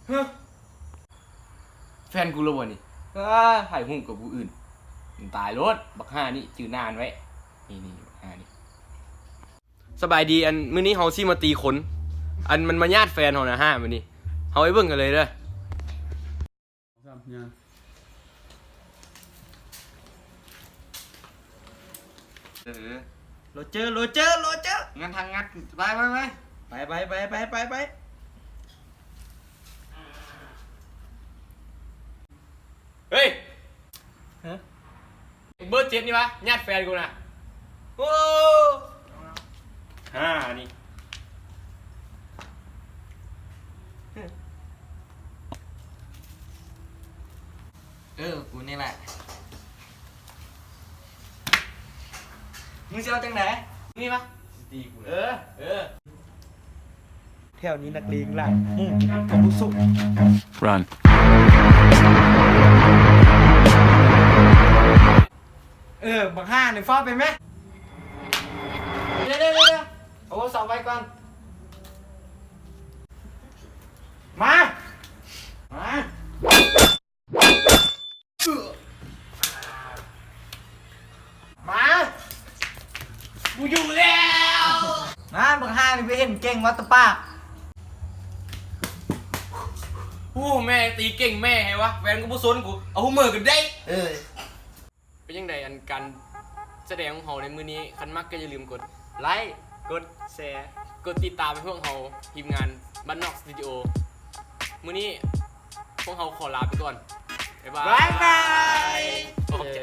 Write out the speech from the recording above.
ຮະ ແຟນກູແລ້ວບໍ່ນີ້? ອ້າ ຖ່າຍຮູບກັບຜູ້ອື່ນ ຕາຍໂລດ ບັກຫ່ານີ້ ຈື່ໜ້າມັນໄວ້ ນີ້ໆ ບັກຫ່ານີ້. ສະບາຍດີ ອັນ ມື້ນີ້ເຮົາຊິມາຕີຄົນ ອັນ ມັນມາຍາດແຟນເຮົານະ ຫ່າມື້ນີ້ ເຮົາໄປເບິ່ງກັນເລີຍເດີ. ເອີ ໂຣເຈີ ໂຣເຈີ ໂຣເຈີ ງັດທາງງັດ ໄປ ໄປ ໄປ ໄປ ໄປ ໄປ ໄປ ໄປ. ເຮີ້ຍ ຮະ ເບີເຈັດນີ້ຫວາ ຍາດແຟນກູນະ. ໂອ້ ຫ່ານີ້. ເອີ ກູນີ້ແຫຼະ. ມຶງຊິເອົາຈັ່ງໃດ? ນີ້ມາ ຊິຕີກູ. ເອີ ເອີ. ແຖວນີ້ນັກເລງຫຼາຍ ໝູ່ກະບໍ່ສົນ. Run. ເອີ ບັກຫ່ານີ້ ຟ້າວໄປແມະ. ເດີໆໆ ເອົາໂທລະສັບໄວ້ກ່ອນ. ມາ ມາ. ມາ ກູຢູ່ແລ້ວ. ນານ ບັກຫ່ານີ້ ໄປເຫັນເກັ່ງວ່າຕະປາກ. ໂອ້ ແມ່ຕີເກັ່ງແມ່ໃຫ້ວະ ແຟນກູບໍ່ສົນກູ ເອົາຫູເມີກັນໄດ້. ເອີ ເປັນຈັ່ງໃດ ອັນ ການສະແດງຂອງເຮົາໃນມື້ນີ້? ຄັນມັກກໍຢ່າລືມກົດໄລ ກົດແຊ ກົດຕິດຕາມໃຫ້ພວກເຮົາ ທີມງານບ້ານນອກສະຕູດິໂອ. ມື້ນີ້ພວກເຮົາຂໍລາໄປກ່ອນ ບາຍບາຍ ບາຍບາຍ. ຂອບໃຈ.